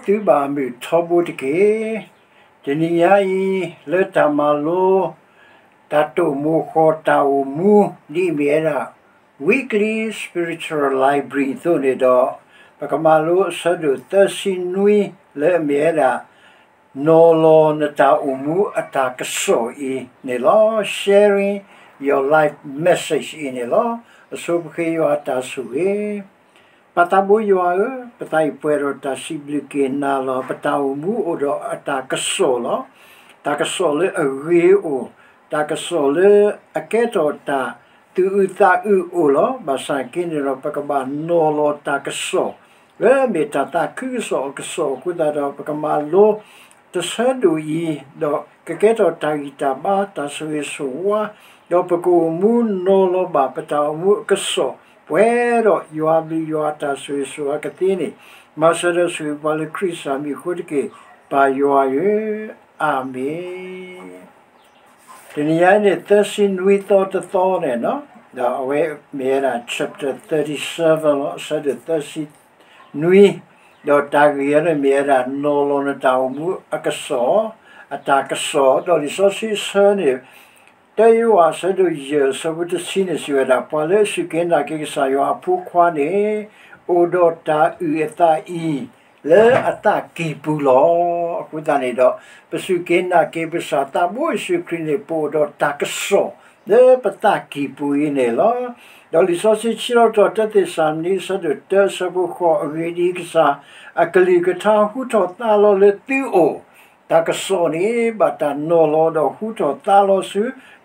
သုဘၣ်မုာ်ထီဘိတက့ၢ်. တနံၤညါအံၤ လၢတၢ်မၤလိ တၢ်တိာ်မိၤဃီၤတၢ်အိၣ်မူ ဒ်အမ့ၢ်ဝဲဒၣ် Weekly Spiritual Library အသိးန့ၣ်ဒီး ပကမၤလိအဆၢဒိၣ်သၢဆံနွံ လၢအမ့ၢ်ဝဲဒၣ် နီၤလီၤနတၢ်အိၣ်မူအတၢ်ကစီၣ်အံၤန့ၣ်လီၤ. Sharing your life message အံၤန့ၣ်လီၤ. အဆိပဃ့ယွၤအတၢ်ဆိၣ်ဂ့ၤ ပၢ်သးဘိယွၤဧၢ, ပသးအံၤပှဲၤဒီးတၢ်စံးဘျုးက့ၤနၤလီၤ. ပတၢ်အိၣ်မူအိၣ်ဒီးအတၢ်ကစီၣ်လီၤ. တၢ်ကစီၣ်လၢအဂ့ၤအိၣ်, တၢ်ကစီၣ်လၢအကဲထီၣ်တၢ်သူၣ်အုးသးအုးအိၣ်လီၤ. ဘၣ်ဆၣ်က့န့ၣ်ဒီး ပကဘၣ်နီၤလီၤတၢ်ကစီၣ် လၢအမ့ၢ်တၢ်သးခုကစီၣ်အကစီၣ်အဃိသတးဒီး ပကမၤလိ တဆၢဒိၣ်အံၤ ဒီးကကဲထီၣ်တၢ်ဂံၢ်တၢ်ဘါ တၢ်ဆိၣ်ဂ့ၤဆိၣ်ဝါ, ဒီးပကအိၣ်မူနီၤလီၤဘၣ်ပတၢ်အိၣ်မူအကစီၣ် ပှဲၤဒီးယွၤအဘျုးယွၤအတၢ်ဆိၣ်ဂ့ၤဆိၣ်ဝါကသ့န့ၣ်, မၤစၢၤဒီးဆိၣ်ဂ့ၤပှၤလၢခရံာ်စၢ်မံၤအဃိတက့ၢ်, ပၢ်ယွၤဧၢ, အၤမ့ၣ်. တနံၤညါအံၤန့ၣ် သၢဆံနွံသီတသီန့ၣ်, ဒီးအဝဲမ့ၢ်ဝဲဒၣ် chapter thirty seven လီၤ, အဆၢဒိၣ်သၢဆံနွံ, ဒီးတၢ်ဂ့ၢ်အံၤန့ၣ်မ့ၢ်ဝဲဒၣ် နီၤလီၤနတၢ်အိၣ်မူအကစီၣ်, အတၢ်ကစီၣ်, ဒီးလံာ်စီဆှံအဆၢန့ၣ် တၢယိၤဟၣ်အဆၢဒိၣ်ယဲၢ်အဆၢဖိတဆံန့ၣ်စံးဝဲဒၣ်, ပှၤလၢအစူၢ်က့ၤနာ်က့ၤကစၢ်ယွၤအဖိခွါန့ၣ် အိၣ်ဒီးတၢ်အုၣ်အသးအံၤ လၢအသးကံၢ်ပူၤလီၤ. အဃိသတးန့ၣ်ဒီး ပစူၢ်က့ၤနာ်က့ၤပကစၢ်သးဘိယ့ၣ်ၡူးခရံာ်န့ၣ် ပအိၣ်ဒီးတၢ်ကစီၣ်လၢပသးကံၢ်ပူၤအံၤန့ၣ်လီၤ. ဒီးလံာ်စီဆှံဆၢထီၣ်တၢ သ့းစၤလနံ အဆၢဒိၣ်တၢ အဆၢဖိဃိး, အဂ့ၢ်ဒ်အံၤ, ကစၢ်အကလုၢ်ကထါဟူထီၣ်သါလီၤလၢသုအိၣ်, တၢ်ကစီၣ်န့ၣ် ဘၣ်တၢ်နီၤလီၤဒီးဟူထီၣ်သါလီၤဆူ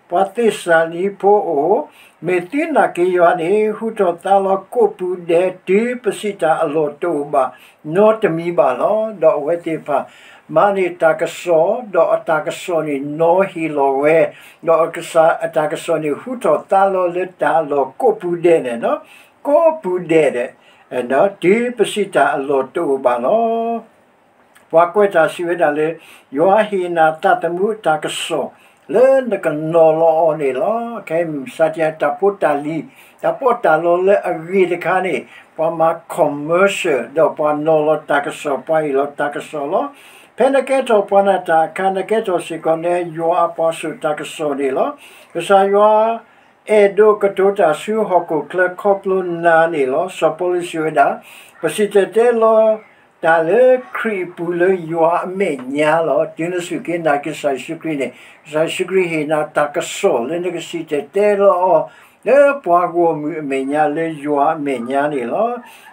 ပှၤသ့းစၤလနံဖိအအိၣ်, မ့ၢ်သုနာ်က့ၤယွၤန့ၣ် ဟူထီၣ်သါလီၤကိးပူၤဒဲး တုၤပစံးတၢ်အလီၢ်တအိၣ်ဘၣ် နီတမံၤဘၣ်လီၤ. ဒီးအဝဲသ့ၣ်တဖၣ် မၤန့ၢ်တၢ်ကစီၣ်, ဒီးအတၢ်ကစီၣ်န့ၣ်နီၤဟ့ၣ်လီၤဝဲ, ဒီးအကစၢ်အတၢ်ကစီၣ်န့ၣ် ဟူထီၣ်သါလီၤလၢတၢ်အလီၢ်ကိးပူၤဒဲးန့ၣ်, ကိးပူၤဒဲးဒဲး, တုၤပစံးတၢ်အလီၢ်တအိၣ်ဘၣ်လီၤ. ပှၤကွဲးတၢ်စံးဝဲဒၣ်လၢ ယွၤဟ့ၣ်နၤသးသမူအတၢ်ကစီၣ် လၢနကနီၤလီၤအီၤန့ၣ်လီၤ. ခဲအံၤမုၢ်မဆါတနံၤ တၢ်ဖိတၢ်လံၤ, တၢ်ပီးတၢ်လီလၢအဂ့ၤတခါန့ၣ် ပှၤမၤ commercial ဒီးပှၤနီၤလီၤတၢ်ကစီၣ်, ပှၤဟ့ၣ်လီၤတၢ်ကစီၣ်လီၤ. ဖဲနကဲထီၣ်ပှၤနၢ်တၢ်အခါ နကဲထီၣ်စ့ၢ်ကီး နယွၤအပှၤစိာ်တၢ်ကစီၣ်န့ၣ်လီၤ. ကစၢ်ယွၤအဲၣ်ဒိးကတိၤတၢ်ဆူဟီၣ်ခိၣ်ချၢခီဖျိနၤန့ၣ်လီၤ. စီၤပီလူးစံးဝဲဒၣ်, ပစံၣ်တဲၤတဲလီၤ တၢ်လၢခရံာ်အပူၤလၢယွၤအမဲာ်ညါလီၤ. တုၤနစူၢ်က့ၤနာ်က့ၤကစၢ်ယ့ၣ်ၡူးခရံာ်န့ၣ် ကစၢ်ယ့ၣ်ၡူးခရံာ်ဟ့ၣ်နၤတၢ်ကစီၣ်လၢနကစံၣ်တဲၤတဲလီၤအီၤ လၢပှၤဂီၢ်မုၢ်အမဲာ်ညါ လၢယွၤအမဲာ်ညါန့ၣ်လီၤ.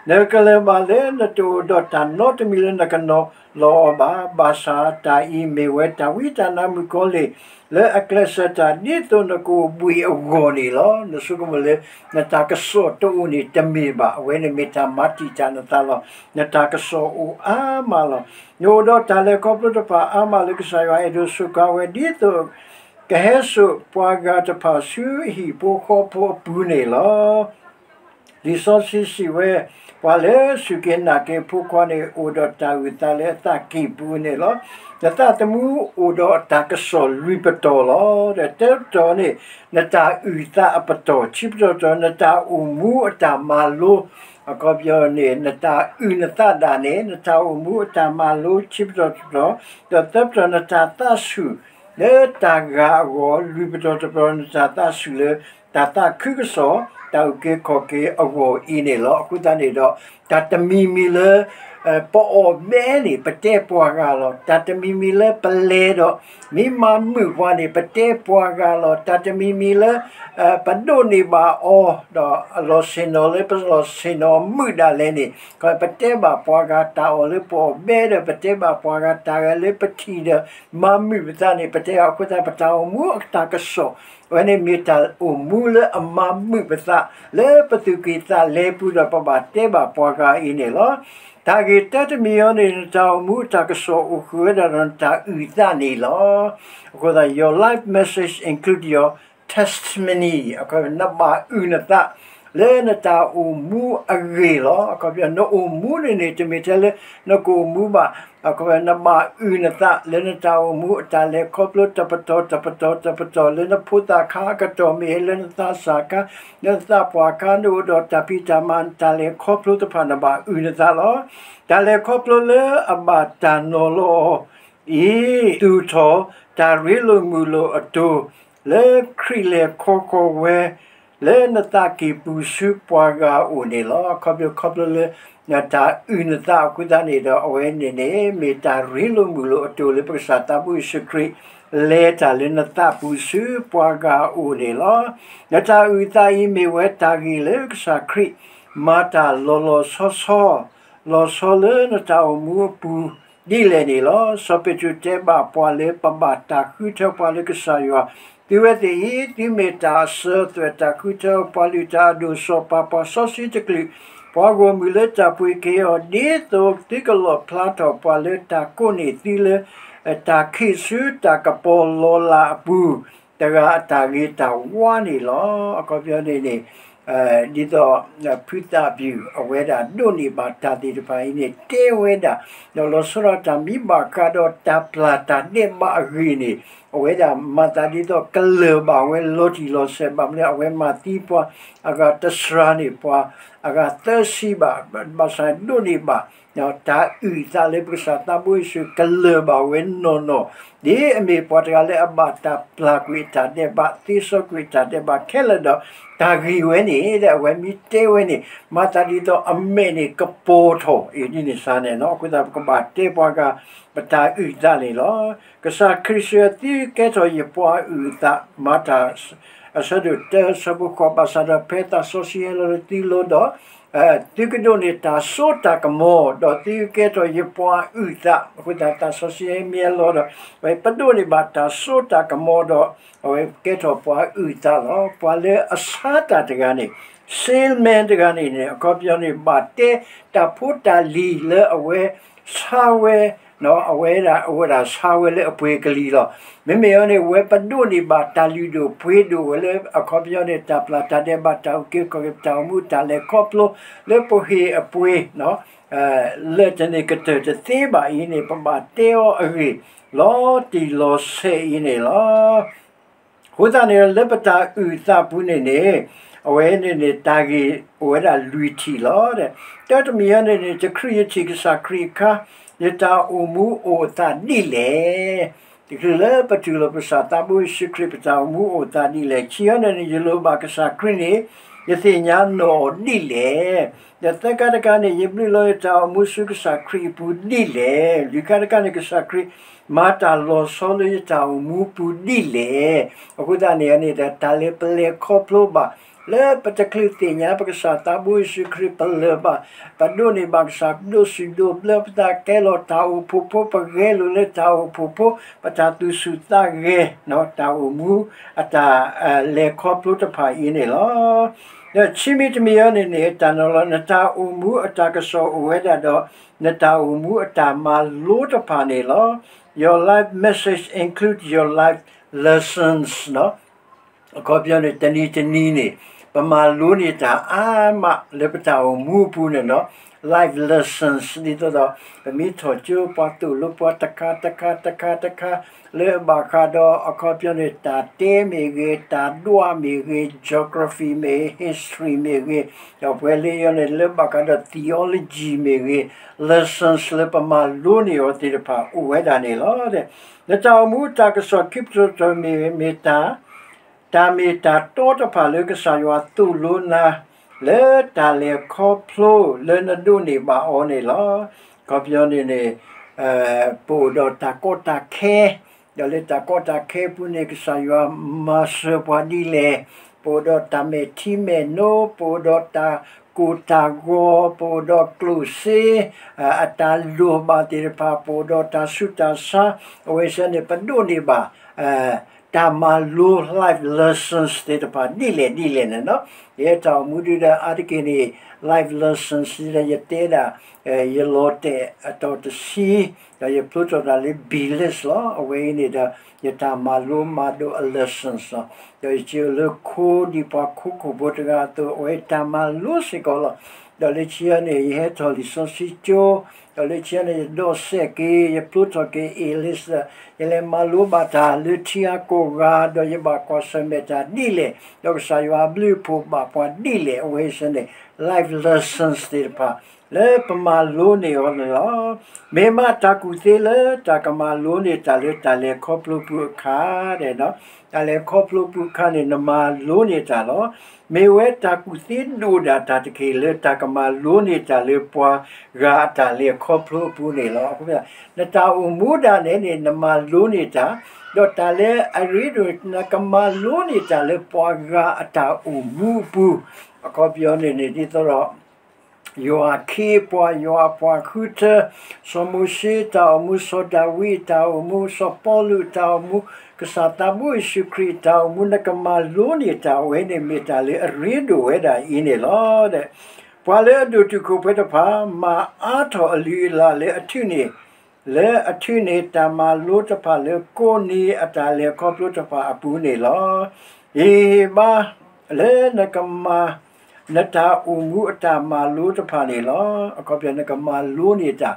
နကလဲၤဘၣ်လၢနတအိၣ်ဒီးတၢ်နီတမံၤလၢနကနီၤလီၤအီၤဘၣ်. ဘၣ်ဆၣ်တၢ်အံၤမ့ၢ်ဝဲတၢ်ဝံတၢ်နါမုၣ်ကီၤလံၢ် လၢအကျဲးစၢးတၢ်ဒ်သိးနကအိၣ်ဘှံးအဂီၢ်န့ၣ်လီၤ. နဆိကမိၣ်လၢ နတၢ်ကစီၣ်တအိၣ်န့ၣ်တမ့ၢ်ဘၣ်. အဝဲန့ၣ်မ့ၢ်တၢ်မၤတံာ်တာ်နသးလီၤ. နတၢ်ကစီၣ်အိၣ်အါမးလီၤ. နအိၣ်ဒီးတၢ်လဲၤခီဖျိတဖၣ်အါမးလၢကစၢ်ယွၤအဲၣ်ဒိးစူးကါဝဲ ဒ်သိးကဟဲစိာ်ပှၤဂၤတဖၣ်ဆူအဟံၣ်ဖိဃီဖိအပူၤန့ၣ်လီၤ. လံာ်စီဆှံစံးဝဲ, ပှၤလၢအစူၢ်က့ၤနာ်က့ၤအဖိခွါန့ၣ် အိၣ်ဒီးတၢ်အုၣ်သးလၢအသးကံၢ်ပူၤန့ၣ်လီၤ. နသးသမူအိၣ်ဒီးတၢ်ကစီၣ်လွံၢ်ပတီၢ်လီၤ. ဒီးတၢပတီၢ်န့ၣ် နတၢ်အုၣ်သးအပတီၢ်, ခံပတီၢ်တတီၢ် နတၢ်အိၣ်မူအတၢ်မၤလိ, အခီပညီန့ၣ် နတၢ်အုၣ်နသးဒၣ်နဲ, နတၢ်အိၣ်မူအတၢ်မၤလိ ခံပတီၢ်တတီၢ်, ဒီးသၢပတီၢ် နတၢ်သးဆူၣ် လၢတၢ်ဂၤအဂီၢ်, လွံၢ်ပတီၢ်တပတီၢ် နတၢ်သးဆူၣ်လၢ တၢ်သးခုကစီၣ် တၢ်အုၣ်က့ၤခီၣ်က့ၤအဂီၢ်အံၤန့ၣ်လီၤ. အဃိသတးန့ၣ်ဒီး တၢ်တမံၤမံၤလၢ ပအီၣ်ဘဲန့ၣ် ပတဲပှၤဂၤလီၤ. တၢ်တမံၤမံၤလၢပလဲၤဒီး မ့ၢ်မၤမုာ်ပှၤန့ၣ် ပတဲပှၤဂၤလီၤ. တၢ်တမံၤမံၤလၢ ပဒိးန့ၢ်ဘၣ်အီၤ ဒီးအလီၢ်ဆ့ၣ်နီၤလၢပလီၢ်ဆ့ၣ်နီၤမုာ်ဒၣ်လဲာ်န့ၣ် ပတဲဘၣ်ပှၤဂၤတၢ်အီၣ်လၢပအီၣ်ဘဲဒီး ပတဲဘၣ်ပှၤဂၤတၢ်ဂဲၤလၢပထံၣ်ဒီး မၤမုာ်ပသးန့ၣ် ပတဲအီၤအဃိသတး ပတၢ်အိၣ်မူအတၢ်ကစီၣ် အဝဲန့ၣ်မ့ၢ်တၢ်အိၣ်မူလၢအမၤမုာ်ပသး လၢပသူၣ်ကံၢ်သးလဲပူၤဒီး ပဘၣ်တဲဘၣ်ပှၤဂၤအံၤန့ၣ်လီၤ. တၢ်ဂ့ၢ်တၢတမံၤအံၤန့ၣ် နတၢ်အိၣ်မူအတၢ်ကစီၣ်အိၣ်ဃုာ်ဝဲဒၣ်ဒီးနတၢ်အုၣ်သးန့ၣ်လီၤ. အဃိသတး your life message include your testimony နဘၣ်အုၣ်နသး လၢနတၢ်အိၣ်မူအဂ့ၢ်လီၤ. အခီပညီ နအိၣ်မူန့ၣ်န့ၣ် တမ့ၢ်ထဲလၢနကအိၣ်မူဘၣ်. အခီပညီ နဘၣ်အုၣ်နသးလၢနတၢ်အိၣ်မူ အတၢ်လဲၤခီဖျိတပတီၢ်တပတီၢ်တပတီၢ် လၢနဖိသၣ်ခါအကတီၢ်မ့ၢ်ဂ့ၤ လၢနသးစၢ်ခါ လၢနသးပှၢ်ခါ နအိၣ်ဒီးတၢ်ဖံးတၢ်မၤ နတၢ်လဲၤခီဖျိတဖၣ် နဘၣ်အုၣ်နသးလီၤ. တၢ်လဲၤခီဖျိလၢအဘၣ်တၢ်နီၤလီၤအီၤ အံၤ သူၣ်ထီၣ်တၢ်ရ့လိာ်မုာ်လိာ်အတီၤ လၢခရံာ်လဲၤခီဃီၤဝဲ လၢနသးကံၢ်ပူၤဆူပှၤဂၤအအိၣ်န့ၣ်လီၤ. ခီဖျိ ခီဖျိလၢ နတၢ်အုၣ်နသးအဃိသတးန့ၣ်ဒီး အဝဲန့ၣ်န့ၣ် မ့ၢ်တၢ်ရ့လိာ်မုာ်လိာ်အတီၤလၢပကစၢ်သးဘိယ့ၣ်ၡူးခရံာ် လဲၤတၢ်လၢနသးပူၤဆူပှၤဂၤအအိၣ်န့ၣ်လီၤ. နတၢ်အုၣ်အသးအံၤမ့ၢ်ဝဲတၢ်ဂ့ၢ်လၢကစၢ်ခရံာ် မၤတၢ်လီၤလီၤဆီဆီ လီၤဆီလၢနတၢ်အိၣ်မူအပူၤ ဒ်လဲၣ်န့ၣ်လီၤ. စီၤပ့းတရူးတဲဘၣ်ပှၤလၢပဘၣ်တၢ်ဃုထၢပှၤလၢကစၢ်ယွၤ, သုဝဲသ့ၣ်အံၤ သုမ့ၢ်တၢ်အစၢၤအသွဲၣ် တၢ်ဃုထၢပှၤလုၢ်တၢ်အဒိၣ် စီၤပၤ ပှၤစီဆှံတကလုာ်, ပှၤဂီၢ်မုၢ်လၢတၢ်ပှ့ၤက့ၤအီၤ, ဒ်သိးသုကလီၣ်ဖျါထီၣ်ပှၤလၢတၢ်ကိးန့ၢ်သုလၢ တၢ်ခံးဆူတၢ်ကပီၤလီၤလးအပူၤ တဂၤအတၢ်ဂ့ၤတၢ်ဝါန့ၣ်လီၤ. အခီပညီန့ၣ်န့ၣ် ဒ်သိး ဖုသးပျုၢ် အဝဲဒၣ်ဒိးန့ၢ်ဘၣ်တၢ်သ့ၣ်တဖၣ်အံၤန့ၣ် တဲဝဲဒၣ် ဒီးလီၤဆီဒၣ်တၢ်မ့ၢ်ဘၣ်ဃးဒီးတၢ်ပျၢ်တၢ်ဒဲးဘးအဂ့ၢ်န့ၣ် အဝဲဒၣ်မၤသးဒ်သိးကလၢၢ်ဘၣ်ဝဲလီၤတံၢ်လီၤဆဲး ဘၣ်မနုၤလၢအဝဲမၤသံပှၤ အဂၤတစှၤန့ၢ်ပှၤ အဂၤသၢဆံဘၣ်, ဘၣ်ဆၣ်ဒိးန့ၢ်ဘၣ် တၢ်အုၣ်အသးလၢပကစၢ်သးဘိယ့ၣ်ၡူးကလၢၢ်ဘၣ်ဝဲနီၢ်နီၢ်, ဒ်အမ့ၢ်ပှၤတဂၤလၢအဘၣ်တၢ်ပျၢ်ကွံာ်အတၢ်ဒဲးဘး သ့စီကွံာ်အတၢ်ဒဲးဘးခဲလၢာ်ဒီး တၢ်ဂ့ၢ်ဝဲန့ၣ် ဒီးအဝဲမ့ၢ်တဲဝဲန့ၣ် မၤသးဒ်သိးအမဲာ်န့ၣ်ကပီၤထီၣ် အံၤဒ်န့ၣ်စ့ၢ်န့ၣ် အဃိသတးပကဘၣ်တဲပှၤဂၤ ပတၢ်အုၣ်အသးန့ၣ်လီၤ. ကစၢ်ခရံာ်စံး သုကဲထီၣ်ယပှၤအုၣ်အသး မၤတၢ် အဆၢဒိၣ်တၢ ဆၢဖိဃိး ဘၣ်ဆၣ်ဒီးဖဲသးစီဆှံဟဲလီၤလၢသုလိၤဒီး သုကဒိးန့ၢ်တၢ်စိတၢ်ကမီၤ ဒီးသုကကဲထီၣ်ယပှၤအုၣ်အသး အဃိသတးသးစီဆှံမ့ၢ်ဟဲလီၤဒီး ပဒိးန့ၢ်ဘၣ်တၢ်စိတၢ်ကမီၤဒီး အဝဲကဲထီၣ်ပှၤအုၣ်အသးလီၤ. ပှၤလၢအဆါတၢ်တဂၤန့ၣ် salesman တဂၤန့ၣ်န့ၣ် အခီပညီန့ၣ် ဘၣ်တဲတၢ်ဖိတၢ်လံၤလၢအဝဲဆါဝဲ အဝဲဒၣ်အဝဲဒၣ်ဆါဝဲလၢအပှ့ၤကလံၤလီၤ. မ့မ့ၢ်အီၤန့ၣ် အဝဲပဒိးန့ၢ်ဘၣ်တၢ်လုၢ်ဒိၣ်ပှ့ၤဒိၣ်ဝဲလၢ အခီပညီန့ၣ် တၢ်ပျၢ်တၢ်ဒဲးဘး တၢ်အုၣ်က့ၤခီၣ်က့ၤ တၢ်အိၣ်မူ တၢ်လဲၤခီဖျိ လၢပဟ့ၣ်အပှ့ၤ လၢတန့ၢ်ကတၢၢ်တသ့ဘၣ်အံၤန့ၣ် ပဘၣ်တဲအီၤအဂ့ၢ် လီၤတံၢ်လီၤဆဲးအံၤန့ၣ်လီၤ. အဃိသတးန့ၣ် လၢပတၢ်အုၣ်အသးပူၤန့ၣ်န့ၣ် အဝဲန့ၣ်န့ၣ် တၢ်ဂ့ၢ်အိၣ်ဝဲဒၣ်လွံၢ်ထံၣ်လီၤ. တၢတမံၤအံၤန့ၣ်န့ၣ် ယခရံာ်ယထံၣ်ကစၢ်ခရံာ်အခါ ယတၢ်အိၣ်မူအိၣ်အသးဒ်လဲၣ်. တချုးလၢပတူၢ်လိာ်ပကစၢ်သးဘိယ့ၣ်ၡူးခရံာ် ပတၢ်အိၣ်မူအိၣ်အသးဒ်လဲၣ်. ခံအံၤန့ၣ်န့ၣ် ယလိၣ်ဘၣ်ကစၢ်ခရံာ်န့ၣ် ယသ့ၣ်ညါနီၢ်အီၤဒ်လဲၣ်. ဒီးသၢခါတခါန့ၣ် ယဘျုးလီၤယတၢ်အိၣ်မူဆူကစၢ်ခရံာ်အပူၤဒ်လဲၣ်. လွံၢ်ခါတခါန့ၣ် ကစၢ်ခရံာ်မၤတၢ်လီၤဆီလၢယတၢ်အိၣ်မူပူၤဒ်လဲၣ်. အဃိသတးန့ၣ်န့ၣ် တၢ်လၢပလဲၤခီဖျိဘၣ် လၢပတချုးသ့ၣ်ညါပကစၢ်သးဘိယ့ၣ်ၡူးခရံာ် ပလၢၢ်ဘၣ် ပဒိးန့ၢ်ဘၣ်ကစၢ် ဒိးစူၣ်ဒိးဘျၢ ပသးကဲလီၤတၢ်အိၣ်ဖှိၣ်ဖိ ပဂဲၤလိာ်လၢတၢ်အိၣ်ဖှိၣ်ဖိ ပတၢ်သူၣ်ဆူၣ်သးဂဲၤ တၢ်အိၣ်မူ အတၢ်လဲၤခီဖျိတဖၣ်အံၤန့ၣ်လီၤ. ဒီးခံမံၤတမံၤအံၤန့ၣ်န့ၣ် တၢ်နီၤလီၤ နတၢ်အိၣ်မူအတၢ်ကစီၣ်အိၣ်ဝဲဒၣ်ဒီး နတၢ်အိၣ်မူအတၢ်မၤလိတဖၣ်န့ၣ်လီၤ. Your life message include your life lessons အခီပညီန့ၣ် တနံၤတနံၤန့ၣ် ပမၤလိန့ၢ်တၢ်အါမးလၢပတၢ်အိၣ်မူအပူၤန့ၣ်ဒီး life lessons ဒ်သိးဒီး ပမ့ၢ်ထီၣ်ကၠိပှၤသိၣ်လိပှၤတခါတခါတခါတခါ လၢဘၣ်ဃးဒီးအခီပညီန့ၣ် တၢ်တဲမ့ၢ်ဂ့ၤ တၢ်ဒွးမ့ၢ်ဂ့ၤ geography မ့ၢ်ဂ့ၤ history မ့ၢ်ဂ့ၤ ဒီးပှဲၤလၢယီၤန့ၣ် လၢဘၣ်ဃးဒီး theology မ့ၢ်ဂ့ၤ lessons လၢပမၤလိန့ၢ်အီၤသ့ၣ်တဖၣ်အိၣ်ဝဲဒၣ်န့ၣ်လီၤ. နတၢ်အိၣ်မူတၢ်ကစီၣ်ခံပတီၢ်တတီၢ်မ့ၢ်မ့ၢ်တၢ် တၢ်မ့ၢ်တၢ်တီတဖၣ်လၢကစၢ်ယွၤသိၣ်လိနၤ လၢတၢ်လဲၤခီဖျိလၢနဒိးန့ၢ်ဘၣ်အီၤန့ၣ်လီၤ. အခီပညီန့ၣ်န့ၣ် ပအိၣ်ဒီးတၢ်ကီတၢ်ခဲ ဒီးလၢတၢ်ကီတၢ်ခဲအပူၤန့ၣ် ကစၢ်ယွၤမၤစၢၤပှၤဒ်လဲၣ်. ပအိၣ်ဒီးတၢ်မဲာ်ထံမဲာ်နိ, ပအိၣ်ဒီးတၢ်ကိၢ်တၢ်ဂီၤ, ပအိၣ်ဒီးကျိၣ်စ့ အတၢ်လိၣ်ဘၣ်သ့ၣ်တဖၣ်, ပအိၣ်ဒီးတၢ်ဆူးတၢ်ဆါ, အဝဲစ့ၢ်န့ၣ် ပဒိးန့ၢ်ဘၣ် တၢ်မၤလိ life lessons သ့ၣ်တဖၣ်ဒ်လဲၣ်ဒ်လဲၣ်န့ၣ်လီၤ. ယဟဲတၢ်အိၣ်မူဒုဒီးအါတက့ၢ်န့ၣ် life lessons ဒ်ယတဲဒၣ် ယလီၤတဲာ်အတီၤတဆံ ဒီးယဖျိထီၣ်တၢ်လၢ B list လီၤ. အဝဲအံၤန့ၣ်ဒီး ယတၢ်မၤလိမၤဒိးအ lessons လီၤ. ဒီးယစံးလၢခိဒံးပှၤခိခိၣ်ဖိတဂၤအသိး အဝဲတၢ်မၤလိစ့ၢ်ကီးလီၤ. ဒီးလၢခံန့ၣ် ယဟဲထီၣ်လံာ်စီဆှံကၠိ ဒီးလၢခံန့ၣ် ယဒိးစဲးက့ၤ ယဖျိထီၣ်က့ၤ A list ယလဲၤမၤလိဘၣ်တၢ်လၢထံအကိာ်ဂၤ ဒီးယဘၣ်ကွၢ်ဆၢၣ်မဲာ်တၢ်ဒ်လဲၣ် ဒီးကစၢ်ယွၤအဘျုးအဖှိၣ်ဘၣ်ပှၤဒ်လဲၣ် အဝဲစ့ၢ်န့ၣ် life lessons သ့ၣ်တဖၣ် လၢပမၤလိန့ၢ်အီၤန့ၣ်လီၤ. မ့ၢ်မးတၢ်ကူၣ်သ့လၢတၢ်ကမၤလိန့ၢ်တၢ်လၢတၢ်လဲၤခီဖျိပူအခါ တၢ်လဲၤခီဖျိပူအခါန့ၣ် နမၤလိန့ၢ်တၢ်လီၤ. မ့ၢ်ဝဲတၢ်ကူၣ်သ့ဒိၣ်ဒၣ်တၢ်တက့ၢ်လၢတၢ်ကမၤလိန့ၢ်တၢ်လၢပှၤဂၤအတၢ်လဲၤခီဖျိအပူၤန့ၣ်လီၤ. နတၢ်အိၣ်မူဒၣ်နဲန့ၣ် နမၤလိန့ၢ်တၢ်, ဒီးတၢ်လၢအရ့ဒိၣ် နကမၤလိန့ၢ်တၢ်လၢပှၤဂၤအတၢ်အိၣ်မူအပူၤ, အခီပညီန့ၣ်န့ၣ် ဒ်သိးဒီး ယွၤအခ့အပှၤ, ယွၤအပှၤဃုထၢ, စီၤမိၤၡ့အတၢ်အိၣ်မူ, စီၤဒၤဝံးအတၢ်အိၣ်မူ, စီၤပီလူးအတၢ်အိၣ်မူ, ကစၢ်သးဘိယ့ၣ်ၡူးခရံာ်အတၢ်အိၣ်မူ, နကမၤလိန့ၢ်တၢ်အဝဲန့ၣ်မ့ၢ်တၢ်လၢအရ့ဒိၣ်ဝဲဒၣ်အံၤန့ၣ်လီၤ. ပှၤလၢအဒိၣ်တုာ်ခိၣ်ပှဲၤတဖၣ် မၤအါထီၣ်အလုၢ်အလၢ်လၢအထုးန့ၢ် လၢအထုးန့ၢ်တၢ်မၤလိတဖၣ်လၢ ကိးနံၤအတၢ်လဲၤခီဖျိတဖၣ်အပူၤန့ၣ်လီၤ. ဟ့ၣ်ဘါ လၢနကမၤ နတၢ်အိၣ်မူအတၢ်မၤလိတဖၣ်န့ၣ်လီၤ. အခီပညီနကမၤလိန့ၢ်တၢ်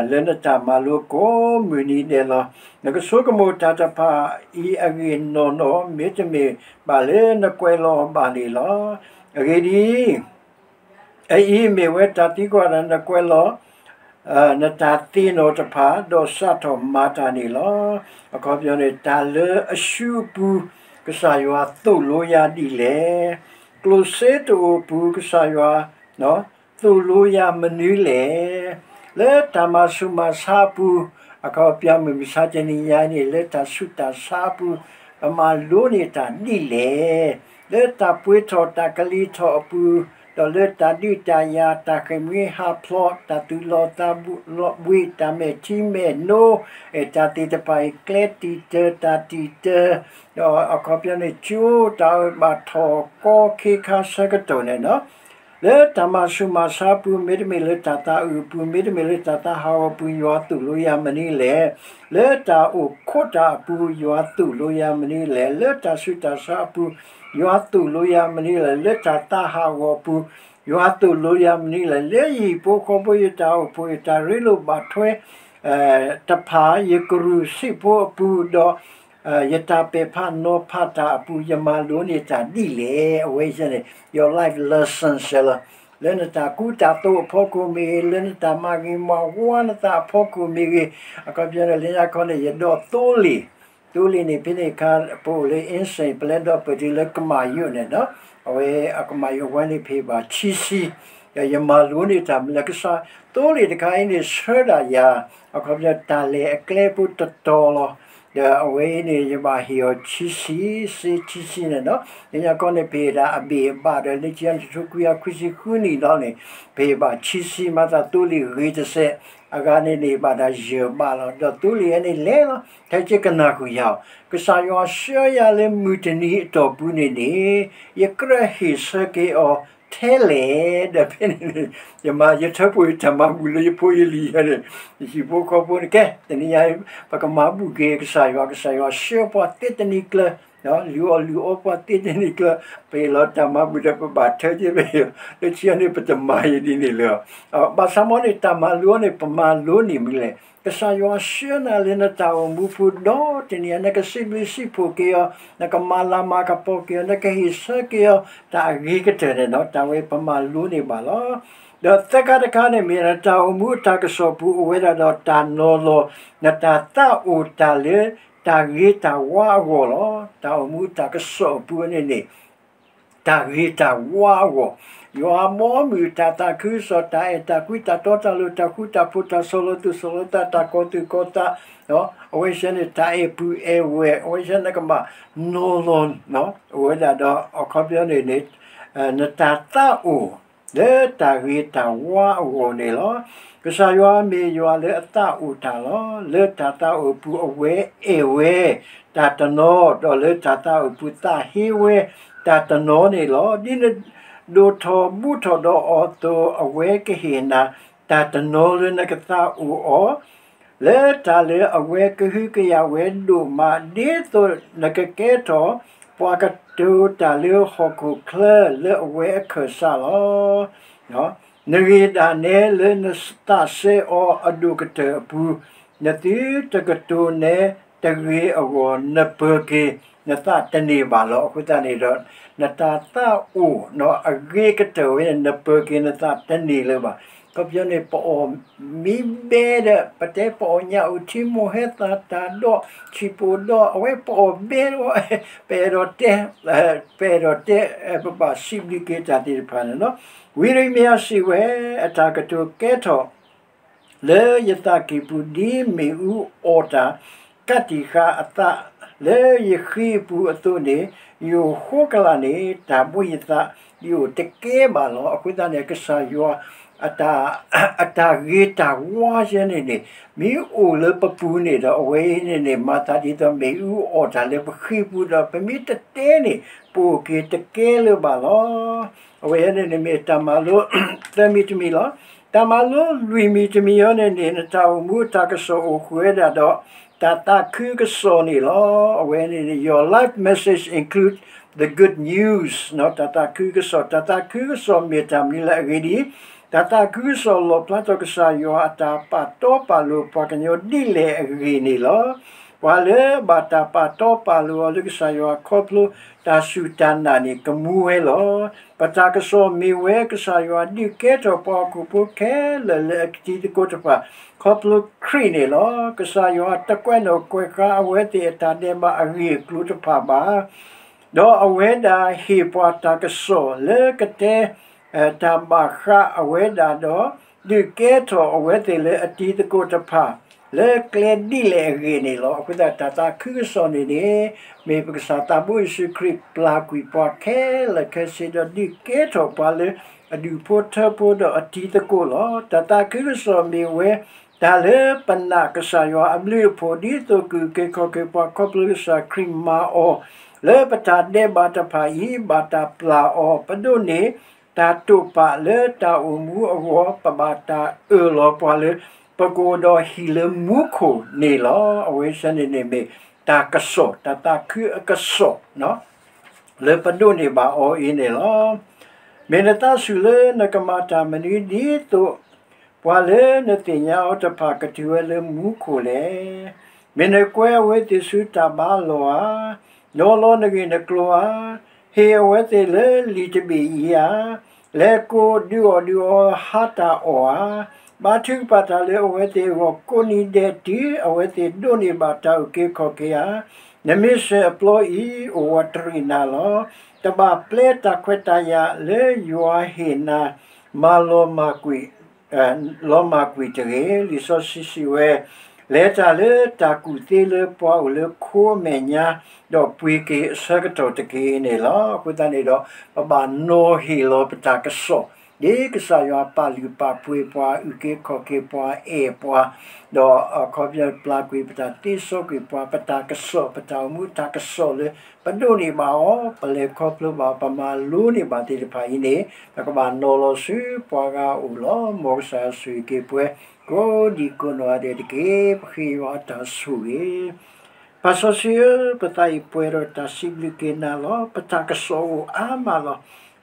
လၢနတၢ်မၤလိကိးမုၢ်နံၤဒဲးလီၤ. နကဆိကမိၣ်တၢ်တဖၣ်အံၤအဂ့ၢ်နီၢ်နီၢ် မ့တမ့ၢ်ဘၣ်လၢနကွဲးလီၤအီၤဘၣ်န့ၣ်လီၤ. အဂ့ၢ်ဒ်အံၤ, အအံၤမ့ၢ်ဝဲတၢ်သံကွၢ်ဒီးနကွဲးလီၤ နတၢ်သ့ၣ်နီၣ်တဖၣ် ဒီးစးထီၣ်မၤတၢ်န့ၣ်လီၤ. အခီပညီန့ၣ် တၢ်လၢအရှုံးအပူၤ ကစၢ်ယွၤသိၣ်လိယၤဒ်လဲၣ်. ကျိၣ်စ့တအိၣ်အပူၤ ကစၢ်ယွၤ သိၣ်လိယၤမနုၤလဲၣ်. လၢတၢ်မၤဆူးမၤဆါအပူၤ, အခီပညီမုၢ်မဆါတနံၤညါန့ၣ် လၢတၢ်ဆူးတၢ်ဆါအပူၤ ပမၤလိန့ၢ်တၢ်ဒ်လဲၣ်. လၢတၢ်ပှ့ၤထီၣ်တၢ်ကလံၤထီၣ်အပူၤ, ဒီးလၢတၢ်ဒုးတၢ်ယၤ, တၢ်ဃ့ၢ်မှံဟးဖျိး, တၢ်သူၣ်လီၤသးဘှံး, တၢ်မဲာ်ထံမဲာ်နိ, တၢ်သ့ၣ်တဖၣ်အံၤ ကျဲတံာ်တၢ တၢ်တံာ်တၢ, ဒီးအခီပညီန့ၣ် ကၠိတၢ်အၢဘၣ်ထီၣ်ကီခ့ခါဆၢကတီၢ်န့ၣ်လီၤ. လၢတၢ်မၤဆူးမၤဆါအပူၤ, မ့တမ့ၢ်လၢတၢ်သးအုးအပူၤ, မ့တမ့ၢ်လၢတၢ်သးဟးဂီၤအပူၤ ယွၤသိၣ်လိယၤမနုၤလဲၣ်. လၢတၢ်အိၣ်ခိးတၢ်အပူၤ ယွၤသိၣ်လိယၤမနုၤလဲၣ်. လၢတၢ်ဆူးတၢ်ဆါအပူၤ ယွၤသိၣ်လိယၤမနုၤလဲၣ်. လၢတၢ်သးဟးဂီၤအပူၤ ယွၤသိၣ်လိယၤမနုၤလဲၣ်. လၢယဟံၣ်ဖိဃီဖိ ယတၢ်အိၣ်ဖှိၣ် ယတၢ်ရ့လိာ်ဘၣ်ထွဲ တဖၣ် ယကရူၢ်စံၣ်ဖိအပူၤ ဒီး ယတၢ်ပဲာ်ဖးနီၤဖးတၢ်အပူၤ ယမၤလိန့ၢ်တၢ်ဒ်လဲၣ်. အဝဲန့ၣ် your life lessons လီၤ. လၢနတၢ်ကူတၢ်သိးအဖီခိၣ်မ့ၢ်ဂ့ၤ, လၢနတၢ်မၤဂ့ၤမၤဝါနသးအဖီခိၣ်မ့ၢ်ဂ့ၤ, အခီပညီန့ၣ် လၢညါခီန့ၣ် ယဒိးသိလ့ၣ်, သိလ့ၣ်န့ၣ် ဖဲန့ၣ်အခါ ပအိၣ်လၢ insane ပလဲဒီးပတုၤလၢကမၣ်ယိာ်န့ၣ်လီၤ. အဝဲအကမၣ်ယိာ်ဝဲန့ၣ် ဖဲဘၣ်ခံဆံ ဒီးယမၤလိန့ၢ်တၢ်မနုၤလဲၣ်. ကစၢ်သိလ့ၣ်တခါအံၤန့ၣ် ဆှၢဒၣ်ယၤ အခီပညီတၢ်လဲၤအကျဲဖိတတီၤလီၤ. ဒီးအဝဲအံၤန့ၣ် ယဘၣ်ဟ့ၣ်အီၤခံဆံ, စ့ခံဆံန့ၣ်လီၤ. လၢညါခီန့ၣ် ပဟ့ၣ်ဒၣ်အဘ့ၣ်အဘၣ်ဒီး လၢခံန့ၣ် တထိခွံကယၤခွံဆံဃုနံၣ်လီၤန့ၣ် ပဟ့ၣ်ဘၣ်ခံဆံ မၤသးသိလ့ၣ်ဂ့ၤတစဲး, အဂၤန့ၣ်န့ၣ် ဘၣ်ဒၣ်ယဲၢ်ဘးလီၤ. ဒီးသိလ့ၣ်အံၤန့ၣ်လဲၤလီၤ. ထဲက့ၤကနၣ်ဃုာ်ယၤအီၤ, ကစၢ်ယွၤဆှၢယၤလၢမုၢ်တနံၤအတီၢ်ပူၤန့ၣ်န့ၣ် ယကြၢးဟ့ၣ်ဆၢက့ၤအီၤထဲလဲၣ်. ဒီးဖဲန့ၣ်န့ၣ် ယမၤ ယထၢဖှိၣ်ယတၢ်မၤဘူၣ်လၢယဖိယလံၤယဲန့ၣ်, ယဟံၣ်ဖိဃီဖိန့ၣ် ကဲ တနံၤညါ ပကမၤဘူၣ်က့ၤကစၢ်ယွၤ, ကစၢ်ယွၤဆှၢပှၤသ့တနံၤကျၢၤ, လုၢ်အီၣ်လုၢ်အီပှၤသ့တနံၤကျၢၤ, ပဟ့ၣ်လီၤတၢ်မၤဘူၣ်ဒီးပဘၣ်ထၢက့ၤ, လၢခံန့ၣ် ပတမၤယံၤဒ်န့ၣ်လၢၤ. ဘၣ်ဆၣ်မ့ၢ်န့ၣ် တၢ်မၤလိန့ၣ် ပမၤလိန့ၢ်မနုၤလဲၣ်. ကစၢ်ယွၤဆှၢနၤလၢနတၢ်အိၣ်မူပူၤဒီတနံၤ နကစံးဘျုးစံးဖှိၣ်က့ၤအီၤ, နကမၤလၤမၤကပီၤက့ၤအီၤ, နကဟ့ၣ်ဆၢက့ၤအီၤ တၢ်အဂ့ၤကတၢၢ်န့ၣ်လီၤ. တၢ်ဝဲပမၤလိန့ၢ်ဘၣ်လီၤ. ဒီးသၢခါတခါန့ၣ်မ့ၢ် နတၢ်အိၣ်မူအတၢ်ကစီၣ်ပူၤအိၣ်ဝဲဒၣ်ဒီးတၢ်နီၤလီၤ, နတၢ်သးအိၣ်တၢ်လၢတၢ်ဂ့ၤတၢ်ဝါအဂီၢ်လီၤ. တၢ်အိၣ်မူအတၢ်ကစီၣ်အပူၤန့ၣ်န့ၣ် တၢ်ဂ့ၤတၢ်ဝါအဂီၢ်, ယွၤအဘီအမုၢ် တၢ်သးခုကစီၣ်, တၢ်အဲၣ်တၢ်ကွံ, တၢ်တီတၢ်လိၤ, တၢ်ဃူတၢ်ဖိး, တၢ်ဆီၣ်လီၤသူၣ်ဆီၣ်လီၤသး, တၢ်ကီၤသူၣ်ကီၤသး, အဝဲသ့ၣ်န့ၣ် တၢ်အဲၣ်ပုၢ်အဲၣ်ဝဲၢ်, အဝဲသ့ၣ်နကဘၣ်နီၤလီၤ, အိၣ်ဝဲဒၣ်ဒီး အခီပညီန့ၣ်န့ၣ် နတၢ်သးအိၣ် လၢတၢ်ဂ့ၤတၢ်ဝါအဂီၢ်န့ၣ်လီၤ. ကစၢ်ယွၤမ့ၢ်ယွၤလၢအသးအိၣ်တၢ်လီၤ. လၢတၢ်သးအိၣ်ပူၤအဝဲအဲၣ်ဝဲတၢ်တနီၤ, ဒီးလၢတၢ်သးအိၣ်ပူၤသးဟ့ဝဲတၢ်တနီၤန့ၣ်လီၤ. ဒ်နဒိၣ်ထီၣ်ဘူးထီၣ်ဒီးအီၤအသိး အဝဲကဟ့ၣ်နၤတၢ်တနီၤလၢနကသးအိၣ်အီၤ လၢတၢ်လၢအဝဲကဟုကယာ်ဝဲဒိၣ်မး, ဒ်သိးနကကဲထီၣ်ပှၤကတိၤတၢ်လၢဟီၣ်ခိၣ်ချၢလၢအဝဲအခၢၣ်စးလီၤ. နဂ့ၤဒၣ်နဲလၢနသးစဲအီၤအဒိၣ်ကတၢၢ်အပူၤ, နသုတကတိၤနဲတဂ့ၤအဂီၢ် နပၢၤက့ၤနသးတန့ၢ်ဘၣ်လီၤ. အဃိသတးန့ၣ်ဒီး နတၢ်သးအိၣ်အဂ့ၤကတၢၢ်ဝဲန့ၣ် နပၢၤက့ၤနသးတန့ၢ်လၢၤဘၣ်. ခီပညီန့ၣ် ပအီၣ်မ့ၢ်ဘဲဒီး ပတဲပအီၣ်ညၣ်အိၣ်ထံမိၢ်ဟဲသၣ်တၢ်ဒီး ဆံၣ်ပိၢ်ဒီး အဝဲပအီၣ်ဘဲဒီး ပအဲၣ်ဒိးတဲ ပအဲၣ်ဒိးတဲ ပဘၣ်စံးဘျုးက့ၤတၢ်သ့ၣ်တဖၣ်န့ၣ်လီၤ. ဝံယံးရမံယၤစံးဝဲ, အတၢ်ကတိၤကဲထီၣ် လၢယသးကံၢ်ပူၤ ဒ်မ့ၣ်အူအီၣ်တၢ် ကးတံာ်ဃာ်အသး လၢယဃံအပူၤအသိးန့ၣ်, ယအိၣ်ဃိကလာ်န့ၣ် တၢ်ဘှံးယသး ယအိၣ်တကဲဘၣ်လီၤ. အဃိသတးန့ၣ် ကစၢ်ယွၤ အတၢ်ဂ့ၤတၢ်ဝါယဲန့ၣ်န့ၣ် မ့ၢ်အိၣ်လၢပပူၤန့ၣ်ဒီး အဝဲအံၤန့ၣ်န့ၣ် မၤသးဒ်သိးမ့ၣ်အူအီၣ်တၢ်လၢပဃံပူၤဒီး ပမ့ၢ်တတဲန့ၣ် ပအိၣ်က့ၤတကဲလၢၤဘၣ်လီၤ. အဝဲန့ၣ်န့ၣ်မ့ၢ်တၢ်မၤလိသၢမံၤတမံၤလီၤ. တၢ်မၤလိလွံၢ်မံၤတမံၤအံၤန့ၣ်န့ၣ် နတၢ်အိၣ်မူအတၢ်ကစီၣ်အိၣ်ဃုာ်ဝဲဒၣ်ဒီး တၢ်သးခုကစီၣ်န့ၣ်လီၤ. အဝဲန့ၣ်န့ၣ် Your life message include the good news တၢ်သးခုကစီၣ်, တၢ်သးခုကစီၣ်မ့ၢ်တၢ်မနုၤလဲၣ်အဂ့ၢ်ဒ်အံၤ, တၢ်သးခုကစီၣ်လီၣ်ဖျါထီၣ်ကစၢ်ယွၤအတၢ်ပာ်တီပာ်လိၤပှၤကညီဒ်လဲၣ်အဂ့ၢ်န့ၣ်လီၤ. ပှၤလၢဘၣ်တၢ်ပာ်တီပာ်လိၤအီၤလၢကစၢ်ယွၤခီဖျိတၢ်စူၢ်တၢ်နာ်န့ၣ် ကမူဝဲလီၤ. ပတၢ်ကစီၣ်မ့ၢ်ဝဲ ကစၢ်ယွၤဒုးကဲထီၣ်ပှၤဟီၣ်ခိၣ်ဖိခဲလၢာ်လၢအတံၤသကိးတဖၣ် ခီဖျိခရံာ်န့ၣ်လီၤ. ကစၢ်ယွၤတကွဲးနီၣ်ကွဲးဃါအဝဲသ့ၣ်အတၢ်ဒဲးဘးအဂ့ၢ်အကျိၤတဖၣ်ဘၣ် ဒီးအဝဲဒၣ်ဟ့ၣ်ပှၤတၢ်ကစီၣ်လၢကတဲ တၢ်ဘၣ်ဃးအဝဲဒၣ်ဒီး ဒုးကဲထီၣ်အဝဲသ့ၣ်လၢအတံၤသကိးတဖၣ် လၢကျဲဒ်လဲၣ်အဂ့ၢ်န့ၣ်လီၤ. အဃိသတး တၢ်သးခုကစီၣ်န့ၣ်န့ၣ် မ့ၢ်ပကစၢ်သးဘိယ့ၣ်ၡူးခရံာ်ပျၢ်ကွံာ်ပှၤခဲလၢာ်ခဲဆ့ဒီး ဒုးကဲထီၣ်ပှၤလၢအဒူၣ်ဖိထၢဖိဒီးအတံၤသကိးလီၤ. တၢ်သးခုကစီၣ်မ့ၢ်ဝဲ တၢ်လၢပနာ်ကစၢ်ယွၤအဘျုးအဖှိၣ် ဒ်သိးကအုၣ်က့ၤခီၣ်က့ၤပှၤခီဖျိကစၢ်ခရံာ်မၤအီၤ လၢပတၢ်ဒဲးဘးတဖၣ်အံၤ ဘၣ်တၢ်ပျၢ်အီၤ ပဒိးန့ၢ် တၢ်တိာ်ပာ်လၢတၢ်အိၣ်မူအဂီၢ် ပဘၣ်တၢ်အၢၣ်လီၤပှၤလၢ ပကအိၣ်ဒီးဟံၣ်လၢမူခိၣ်န့ၣ်လီၤ. အဝဲဆၢန့ၣ်န့ၣ်မ့ၢ်တၢ်ကစီၣ် တၢ်သးခုအကစီၣ် လၢပဒိးန့ၢ်ဘၣ်အီၤအံၤန့ၣ်လီၤ. မ့ၢ်နသးဆူၣ်လၢနကမၤတၢ်မနုၤဒ်သိး ပှၤလၢနသ့ၣ်ညါအီၤတဖၣ်ကတုၤဝဲလၢမူခိၣ်လဲၣ်. မ့ၢ်နကွဲးအဝဲသ့ၣ်ဆူတၢ်ဘါလီၤဧါ. နီၤလီၤနဂ့ၢ်နကျိၤဧါ. ဟ့ၣ်အဝဲသ့ၣ်လၢလံာ်တဘ့ၣ်အံၤဧါ. လဲၤကိးဒုးအီၣ်ဒုးအီဟါတၢ်အီၣ်ဧါ. ဘါထုကဖၣ်တၢ်လၢအဝဲသ့ၣ်အဂီၢ် ကိးနံၤဒဲးတုၤအဝဲသ့ၣ်ဒိးန့ၢ်ဘၣ်တၢ်အုၣ်က့ၤခီၣ်က့ၤဧါ. နမ့ၢ်စၢၤအပျီအံၤ အိၣ်ဝးတရံးနၤလီၤ. တဘၣ်ပျဲတၢ်ခွဲးတၢ်ယာ်လၢယွၤဟ့ၣ်နၤ မၤလီၤမၢ်ကွံာ် လီၤမၢ်ကွံာ်တဂ့ၤ. လံာ်စီဆှံစံးဝဲ, လဲၤတၢ်လၢတၢ်ကူၣ်သ့လၢပှၤအိၣ်လၢခိအမဲာ်ညါ, ဒီးပှ့ၤက့ၤအဆၢကတီၢ်တက့ၢ်န့ၣ်လီၤ. အဃိသတးန့ၣ်ဒီး ပဘၣ်နီၤဟ့ၣ်လီၤပတၢ်ကစီၣ်, ဒ်ကစၢ်ယွၤပာ်လုၢ်ပာ်ပှ့ၤပှၤ အုၣ်က့ၤခီၣ်က့ၤပှၤ အဲၣ်ပှၤ, ဒီးအခီပညီပျၢ်ကွံာ်ပတၢ်သ့စီကွံာ်ပှၤ ပတၢ်ကစီၣ် ပတၢ်အိၣ်မူတၢ်ကစီၣ်လၢ ပဒိးန့ၢ်ဘၣ်အီၤ ပလဲၤခီဖျိဘၣ် ပမၤလိန့ၢ်ဘၣ်သ့ၣ်တဖၣ်အံၤန့ၣ် ပကဘၣ်နီၤလီၤဆူပှၤဂၤအအိၣ်လီၤ. မ်ကစၢ်ယွၤဆိၣ်ဂ့ၤက့ၤပှၤ ကိးဒံကိးနီၢ်ဂၤဒဲးတက့ၢ်. ပဃ့ယွၤအတၢ်ဆိၣ်ဂ့ၤ ပၢ်စီဆှံဧၢ, ပသးအံၤပှဲၤဒီးတၢ်စံးဘျုးက့ၤနၤလီၤ. ပတၢ်ကစီၣ်အိၣ်အါမးလီၤ.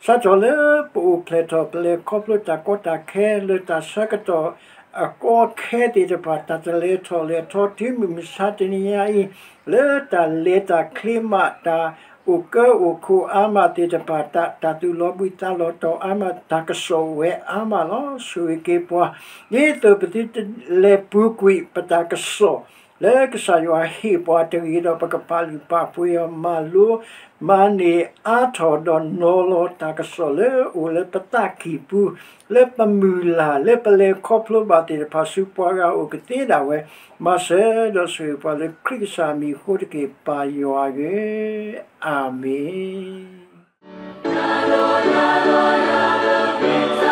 စးထီၣ်လၢပအိၣ်ဖျဲၣ်ထီၣ် ပလဲၤခီဖျိတၢ်ကီတၢ်ခဲလၢတၢ်ဆၢကတီၢ်အကီအခဲသ့ၣ်တဖၣ်, တၢ်တလဲၤထီၣ်လဲၤထီတုၤမုၢ်မဆါတနံၤညါအံၤ, လၢတၢ်လဲၤတၢ်ချ့မး တၢ်အိၣ်ကၢအိၣ်ခိးအါမးသ့ၣ်တဖၣ်, တၢ်သူၣ်လီၤဘှံးသးလီၤတီၤအါမး, တၢ်ကစီၣ်အိၣ်ဝဲအါမးလီၤ. ဆိၣ်ဂ့ၤက့ၤပှၤ ဒ်သိးပသုတလဲၤပူၤကွံာ်ပတၢ်ကစီၣ် လၢကစၢ်ယွၤဟ့ၣ်ပှၤတဂ့ၤဒီး ပကပာ်လုၢ်ပာ်ပှ့ၤအီၤ မၤလိ မၤန့ၢ်အါထီၣ်ဒီးနီၤလီၤတၢ်ကစီၣ်လၢအိၣ်လၢပသးကံၢ်ပူၤ, လၢပမုၢ်လၢ်, လၢပလဲၤခီဖျိဘၣ်သ့ၣ်တဖၣ် ဆူပှၤဂၤအိၣ်ကသ့ဒၣ်ဝဲ, မၤစၢၤဒီးဆိၣ်ဂ့ၤပှၤလၢခရံာ်ကစၢ်အမံၤအဃိတက့ၢ် ပၢ်ယွၤဧၢ, အၤမ့ၣ်.